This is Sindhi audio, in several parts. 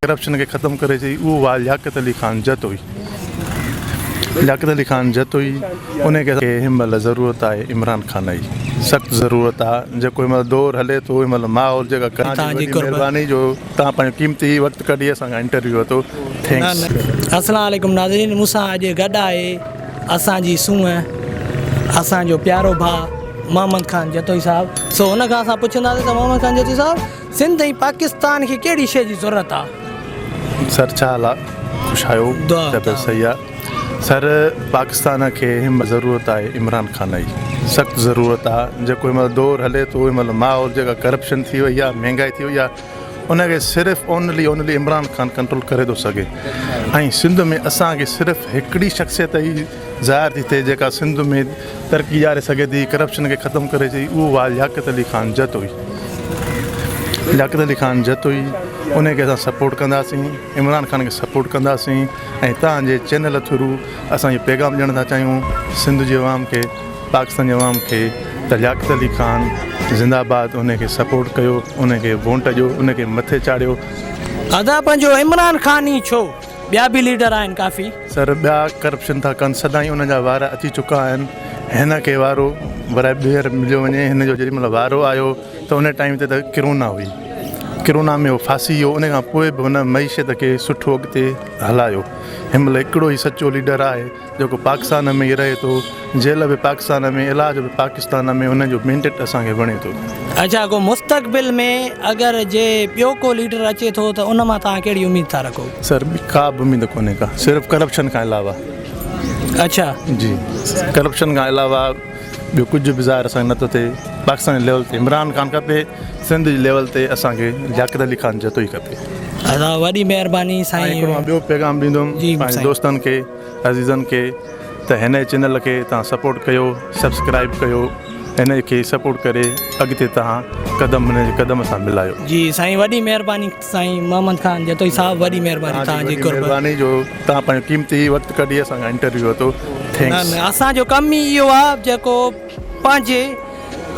ڪرپشن کي ختم ڪري ڇڏي اهو آهي لياقت علي خان جتوئي لياقت علي خان جتوئي ان کي هن مهل ضرورت آهي عمران خان جي سخت ضرورت آهي جيڪو هن مهل دور هلي ٿو هن مهل ماحول جيڪا توهان جي وڏي مهرباني جو توهان پنهنجو قيمتي وقت ڪڍي اسان کان انٽرويو ورتو thanks. السلام عليڪم ناظرين مون سان اڄ گڏ آهي اسان جي سونهن اسان جو پيارو ڀاء محمد خان جتوئي صاحب سو ان کان اسان پڇنداسين ته محمد خان جتوئي صاحب سنڌ ۽ پاڪستان کي ڪهڙي شيء جي ضرورت آ؟ سر ڇا حال آ خوش آهيو طبيعت صحيح آ سر پاڪستان کي هن مهل ضرورت آهي عمران خان جي سخت ضرورت آ جيڪو هن مهل دور هلي ٿو هن مهل ماحول جيڪا ڪرپشن ٿي وئي آ مهنگائي ٿي وئي آ ان کي صرف only only Imran Khan control ڪري ٿو سگهي ۽ سنڌ ۾ اسان کي صرف هڪڙي شخصيت ئي ظاهر ٿي ٿئي جيڪا سنڌ ۾ ترقي ڏياري سگهي ٿي ڪرپشن کي ختم ڪري ٿي اهو آهي لياقت علي خان جتوئي لياقت علي خان جتوئي ان کي اسان سپورٽ ڪنداسين عمران خان کي سپورٽ ڪنداسين ۽ توهان جي چينل ٿرو اسان اهو پيغام ڏيڻ ٿا چاهيون سنڌ جي عوام کي پاڪستان جي عوام کي ته لياقت علي خان زنده آباد ان کي سپورٽ ڪيو ان کي ووٽ ڏيو ان کي مٿي چاڙهيو. ادا پنهنجو عمران خان ئي ڇو ٻيا به ليڊر آهن ڪافي. سر ٻيا ڪرپشن ٿا ڪن سدائين انهن جا وارا اچي چڪا آهن هن کي وارو ورائي ٻيهر مليو وڃي هن جو جيڏي مهل وارو آيو ته ان ٽائيم تي ته ڪرونا هئي ڪرونا ۾ هو ڦاسي ويو ان کان پوء به هن معيشت کي سٺو اڳتي هلايو هن مهل هڪڙو ئي سچو ليڊر آهي جيڪو پاڪستان ۾ ئي رهي ٿو، جيل به پاڪستان ۾، علاج به پاڪستان ۾، ان جو مينڊيٽ اسان کي وڻي ٿو. اڇا ڪو مستقبل ۾ اگر جي ٻيو ڪو ليڊر اچي ٿو ته ان مان توهان ڪهڙي اميد ٿا رکو؟ سر ٻي ڪا به اميد ڪونهي ڪا صرف ڪرپشن کان علاوه. اڇا. جي ڪرپشن کان علاوه ٻيو ڪجهه به ظاهر اسان کي نٿو ٿئي پاڪستان جي ليول تي عمران خان کپي سنڌ جي ليول تي اسان کي لياقت علي خان جتوئي کپي. ادا وڏي مهرباني سائين. ۽ هڪڙو مان ٻيو پيغام ڏيندم پنهنجي دوستن کي عزيزن کي ته هن چينل کي توهان سپورٽ ڪيو سبسڪرائب ڪيو هن کي سپورٽ ڪري اڳتي توهان قدم هن جي قدم سان ملايو. جي سائين وڏي مهرباني سائين محمد خان جتوئي صاحب وڏي مهرباني توهان جي قرب. مهرباني جو توهان پنهنجو قيمتي وقت ڪڍي اسان کان انٽرويو ورتو ٿينڪس. نه نه اسان جو ڪم ئي اهو آ جيڪو پنهنجي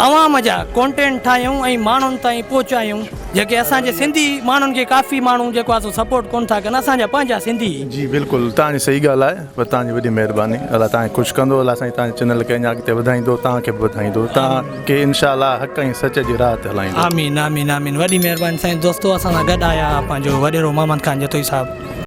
عوام جا ڪونٽينٽ ٺاهيون ۽ ماڻهن تائين پهچايون جيڪي اسان جي سنڌي ماڻهن کي ڪافي ماڻهو جيڪو آ سو سپورٽ ڪون ٿا ڪن اسان جا پنهنجا سنڌي. جي بلڪل توهان جي صحيح ڳالهه آهي پر توهان جي وڏي مهرباني الله توهان کي خوش ڪندو الله سائين توهان جي چينل کي اڃا اڳتي وڌائيندو توهان کي به وڌائيندو توهان کي انشاء الله حق ۽ سچ جي راهه تي هلائيندو. آمين آمين آمين وڏي مهرباني سائين دوستو اسان سان گڏ آيا پنهنجو وڏيرو محمد خان جتوئي صاحب.